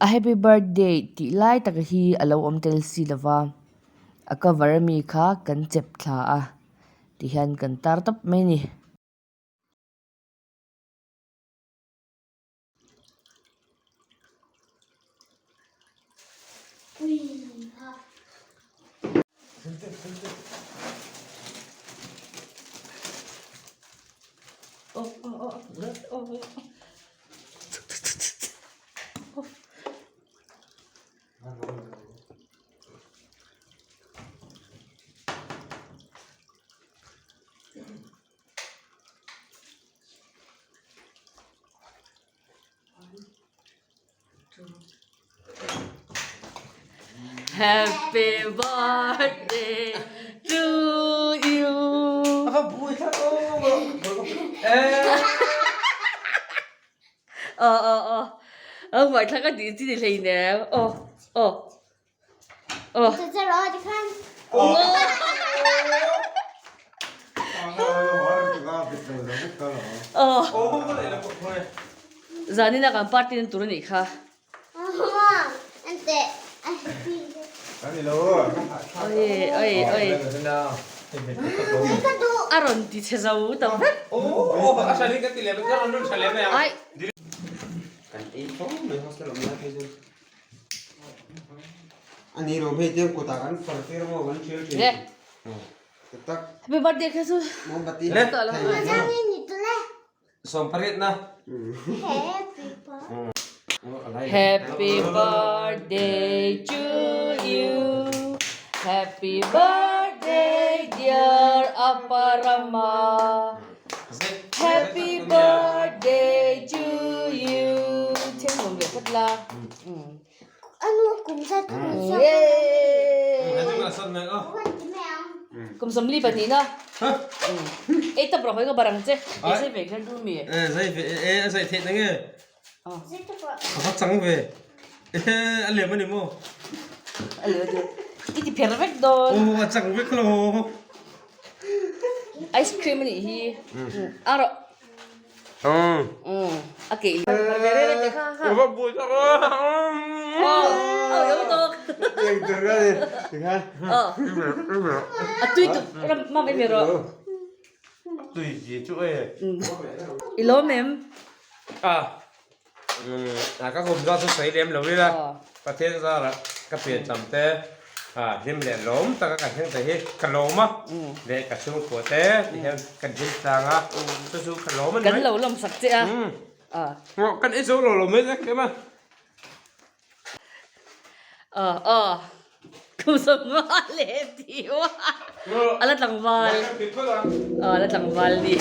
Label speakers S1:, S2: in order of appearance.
S1: A happy birthday tih lai tak hi a lo awm tel si lova a cover ami kha kan chep thla a tihian kan tar tawp mai a ni. Happy birthday to you. Ờ ờ ờ. Ờ vậy thằng cái gì gì thì nè. Ờ ờ. Ờ. Ờ. Zanin a kan party na tur a nih kha. Oi oi oi. A rawn ti chhe zo ta vek. Ai. Le. Happy birthday kha chu. Happy birthday to you. Happy birthday dear Aparama. Happy birthday to you. Then nuam leh phawt la. Kum 22 na. Ei tap rawh hawi ka barang che. Ei zai ve kher du mi.
S2: Zai ve e a zai theih na nge. A va chang ve. A lem a ni maw?
S1: A lem a ni. I ti pher vek dawn.
S2: Aw a chang vek lo.
S1: Ice cream a nih hi. A rawh. A keih I lawm em?
S2: A ka kum zawk chu sawi lem lo ila Pathian zarah ka piancham te hlim leh lawm taka kan thleng thei hi ka lawm a leh ka chhungkua te ti hian kan hlim tlang a chu chu ka lawm a ni mai.
S1: Kan lo lawm sak che a.
S2: Kan ei zo lo lo mai le kem a.
S1: Kum sawmnga leh tih a la tlangval a la tlangval ni.